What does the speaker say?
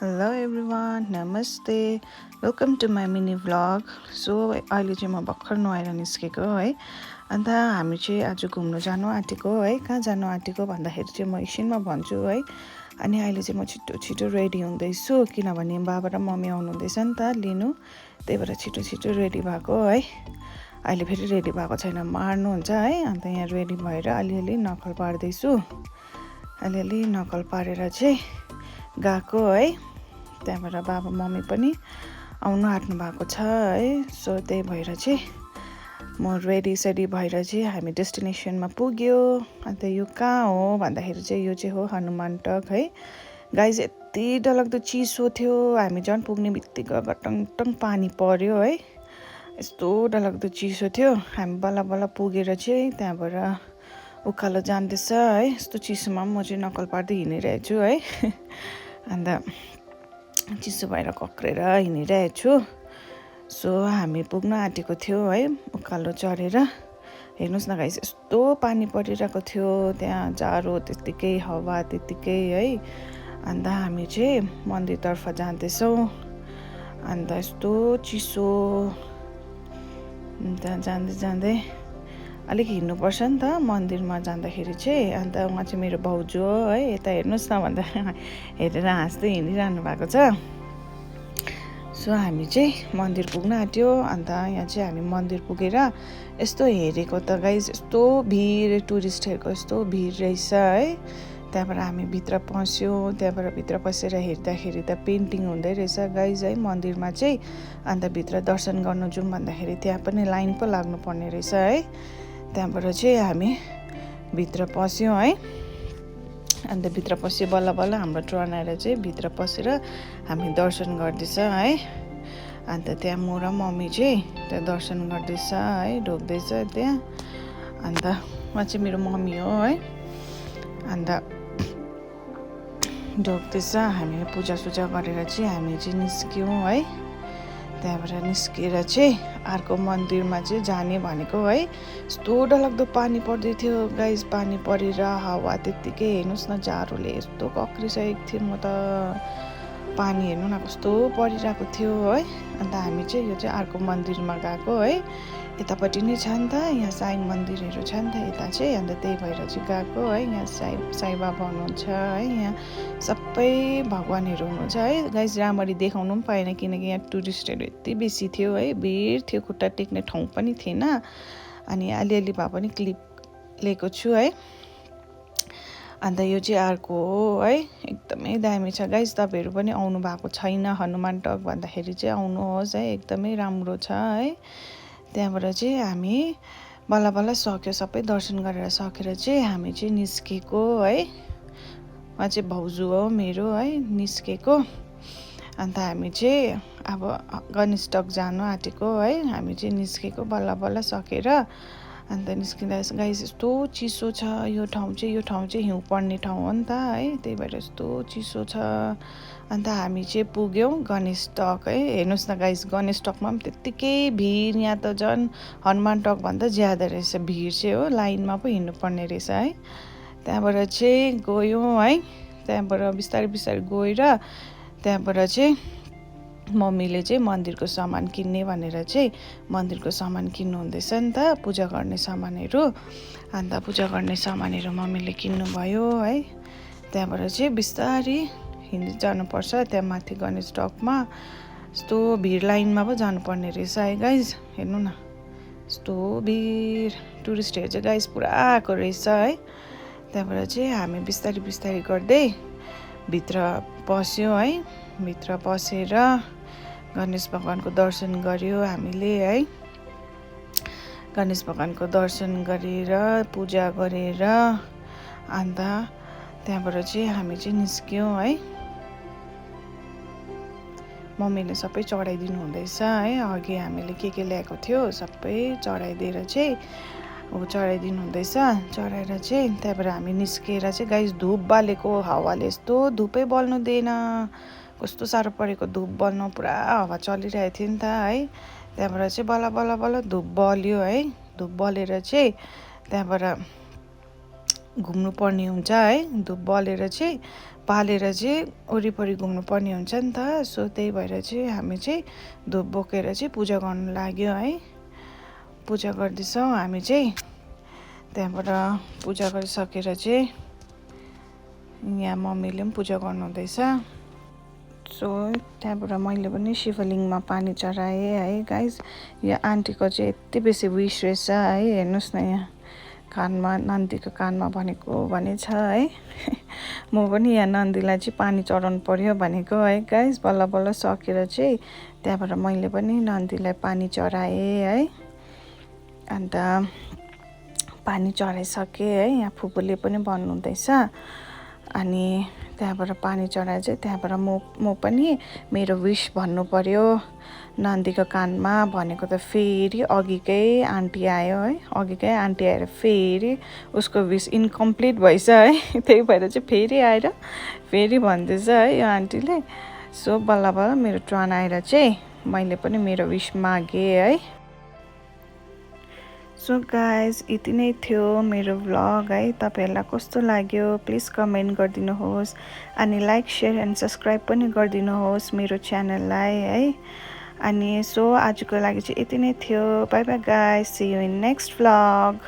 Hello everyone, नमस्ते, welcome to my mini vlog. So अहिले चाहिँ म भर्खर नुहाएर निस्केको है। अन्त हामी चाहिँ आज घुम्नु जानु आँटेको है। कहाँ जानु आँटेको भन्दाखेरि चाहिँ म एकछिनमा भन्छु है। अनि अहिले चाहिँ म छिटो रेडी हुँदैछु, किनभने बाबा र मम्मी आउनुहुँदैछ नि त लिनु, त्यही भएर छिटो रेडी भएको है। अहिले फेरि रेडी भएको छैन, मार्नुहुन्छ है। अन्त यहाँ रेडी भएर अलिअलि नकल पार्दैछु। अलिअलि नकल पारेर चाहिँ गएको है। त्यहाँबाट बाबा मम्मी पनि आउनु आँट्नु भएको छ है। सो त्यही भएर चाहिँ म रेडी भएर चाहिँ हामी डेस्टिनेसनमा पुग्यो। अन्त यो कहाँ हो भन्दाखेरि चाहिँ यो चाहिँ हो हनुमान टक है। गाइज यति डरलाग्दो चिसो थियो, हामी झन् पुग्ने बित्तिकै गटङ पानी पर्यो है। यस्तो डरलाग्दो चिसो थियो। हामी बल्ल पुगेर चाहिँ त्यहाँबाट उकालो जाँदैछ है। यस्तो चिसोमा म चाहिँ नकल पार्दै हिँडिरहेको छु है। अन्त चिसो भएर कक्रेर हिँडिरहेको छु। सो हामी पुग्न आँटेको थियो है उकालो चढेर। हेर्नुहोस् न गाइस, यस्तो पानी परिरहेको थियो त्यहाँ, जाडो त्यत्तिकै, हावा त्यत्तिकै है। अन्त हामी चाहिँ मन्दिरतर्फ जाँदैछौँ। अन्त यस्तो चिसो, अन्त जाँदै अलिक हिँड्नुपर्छ नि त मन्दिरमा जाँदाखेरि चाहिँ। अन्त उहाँ चाहिँ मेरो भाउजू हो है। यता हेर्नुहोस् न भन्दा हेरेर हाँस्दै हिँडिरहनु भएको छ। सो हामी चाहिँ मन्दिर पुग्न आँट्यो। अन्त यहाँ चाहिँ हामी मन्दिर पुगेर यस्तो हेरेको त गाइज, यस्तो भिड, टुरिस्टहरूको यस्तो भिड रहेछ है। त्यहाँबाट हामी भित्र पस्यौँ। त्यहाँबाट भित्र पसेर हेर्दाखेरि त पेन्टिङ हुँदै रहेछ गाइज है मन्दिरमा चाहिँ। अन्त भित्र दर्शन गर्नु जाउँ भन्दाखेरि त्यहाँ पनि लाइन पो लाग्नुपर्ने रहेछ है। त्यहाँबाट चाहिँ हामी भित्र पस्यौँ है। अन्त भित्र पस्यो, बल्ल हाम्रो टर्न आएर चाहिँ भित्र पसेर हामी दर्शन गर्दैछ है। अन्त त्यहाँ म र मम्मी चाहिँ त्यहाँ दर्शन गर्दैछ है, ढोक्दैछ त्यहाँ। अन्त उहाँ चाहिँ मेरो मम्मी हो है। अन्त ढोक्दैछ। हामी पूजासुजा गरेर चाहिँ हामी चाहिँ निस्क्यौँ है। त्यहाँबाट निस्केर चाहिँ अर्को मन्दिरमा चाहिँ जाने भनेको है। यस्तो डरलाग्दो पानी पर्दै थियो गाइज, पानी परेर हावा त्यत्तिकै, हेर्नुहोस् न जाडोले यस्तो कक्रिसकेको थियो। म त पानी हेर्नु न कस्तो परिरहेको थियो है। अन्त हामी चाहिँ यो चाहिँ अर्को मन्दिरमा गएको है। यतापट्टि नै छ नि त, यहाँ साई मन्दिरहरू छ नि त यता चाहिँ। अन्त त्यही भएर चाहिँ गएको है। यहाँ साई बाबा हुनुहुन्छ है। यहाँ सबै भगवान्हरू हुनुहुन्छ है। गाइज राम्ररी देखाउनु पनि पाएन, किनकि यहाँ टुरिस्टहरू यति बेसी थियो है, भिड थियो, खुट्टा टेक्ने ठाउँ पनि थिएन। अनि अलिअलि भए पनि क्लिप लिएको छु है। अन्त यो चाहिँ अर्को हो है, एकदमै दामी छ गाइज। तपाईँहरू पनि आउनु भएको छैन हनुमान टक भन्दाखेरि चाहिँ आउनुहोस् है, एकदमै राम्रो छ है। त्यहाँबाट चाहिँ हामी बल्ल सक्यो, सबै दर्शन गरेर सकेर चाहिँ हामी चाहिँ निस्केको है। उहाँ चाहिँ भाउजू हो मेरो है, निस्केको। अन्त हामी चाहिँ अब गणेश टक जानु आँटेको है। हामी चाहिँ निस्केको बल्ल सकेर। अन्त निस्किँदा गाइस यस्तो चिसो छ यो ठाउँ चाहिँ हिउँ पर्ने ठाउँ हो नि त है, त्यही भएर यस्तो चिसो छ। अन्त हामी चाहिँ पुग्यौँ गणेश टक है। हेर्नुहोस् न गाइस, गणेश टकमा पनि त्यत्तिकै भिड। यहाँ त झन् हनुमान टक भन्दा ज्यादा रहेछ भिड चाहिँ हो, लाइनमा पो हिँड्नुपर्ने रहेछ है। त्यहाँबाट चाहिँ गयौँ है। त्यहाँबाट बिस्तारै गएर त्यहाँबाट चाहिँ मम्मीले चाहिँ मन्दिरको सामान किन्ने भनेर चाहिँ मन्दिरको सामान किन्नु हुँदैछ नि त, पूजा गर्ने सामानहरू। अन्त पूजा गर्ने सामानहरू मम्मीले किन्नुभयो है। त्यहाँबाट चाहिँ बिस्तारै हिँड्दै जानुपर्छ त्यहाँ माथि गणेश टकमा। यस्तो भिड, लाइनमा पो जानुपर्ने रहेछ है गाइज। हेर्नु न यस्तो भिड, टुरिस्टहरू चाहिँ गाइज पुरा आएको रहेछ है। त्यहाँबाट चाहिँ हामी बिस्तारै गर्दै भित्र पस्यौँ है। भित्र पसेर गणेश भगवानको दर्शन गर्यो हामीले है। गणेश भगवानको दर्शन गरेर पूजा गरेर अन्त त्यहाँबाट चाहिँ हामी चाहिँ निस्क्यौँ है। मम्मीले सबै चढाइदिनु हुँदैछ है। अघि हामीले के ल्याएको थियो सबै चढाइदिएर चाहिँ चढाइदिनु हुँदैछ। चढाएर चाहिँ त्यहाँबाट हामी निस्केर चाहिँ गाइस धुप बालेको हावाले यस्तो धुपै बल्नु दिएन, कस्तो साह्रो परेको धुप बल्नु, पुरा हावा चलिरहेको थियो नि त है। त्यहाँबाट चाहिँ बल्ल धुप बल्यो है। धुप बलेर चाहिँ त्यहाँबाट घुम्नु पर्ने हुन्छ है। धुप बलेर चाहिँ पालेर चाहिँ वरिपरि घुम्नु पर्ने हुन्छ नि त। सो त्यही भएर चाहिँ हामी चाहिँ धुप बोकेर चाहिँ पूजा गर्नु लाग्यो है। पूजा गर्दैछौँ हामी चाहिँ। त्यहाँबाट पूजा गरिसकेर चाहिँ यहाँ मम्मीले पनि पूजा गर्नुहुँदैछ। सो त्यहाँबाट मैले पनि शिवलिङ्गमा पानी चढाएँ है गाइज। यो आन्टीको चाहिँ यति बेसी विस रहेछ है। हेर्नुहोस् न यहाँ कानमा, नन्दीको कानमा भनेको भने छ है। म पनि यहाँ नन्दीलाई चाहिँ पानी चढाउनु पर्यो भनेको है गाइज। बल्ल बल्ल सकेर चाहिँ त्यहाँबाट मैले पनि नन्दीलाई पानी चढाएँ है। अन्त पानी चढाइसकेँ है। यहाँ फुपूले पनि भन्नुहुँदैछ। अनि त्यहाँबाट पानी चढाएर चाहिँ त्यहाँबाट म पनि मेरो विस भन्नु पर्यो नन्दीको कानमा भनेको त फेरि अघिकै आन्टी आयो है। अघिकै आन्टी आएर फेरि उसको विस इन्कम्प्लिट भएछ है। त्यही भएर चाहिँ फेरि आएर फेरि भन्दैछ है यो आन्टीले। सो बल्ल बल्ल मेरो टर्न आएर चाहिँ मैले पनि मेरो विस मागेँ है। सो गाइज यति नै थियो मेरो भ्लग है। तपाईहरुलाई कस्तो लाग्यो प्लिज कमेन्ट गरिदिनुहोस्। अनि लाइक शेयर एन्ड सब्सक्राइब पनि गरिदिनुहोस् मेरो च्यानललाई है। अनि सो आजको लागि चाहिँ यति नै थियो। Bye bye guys, see you in next vlog.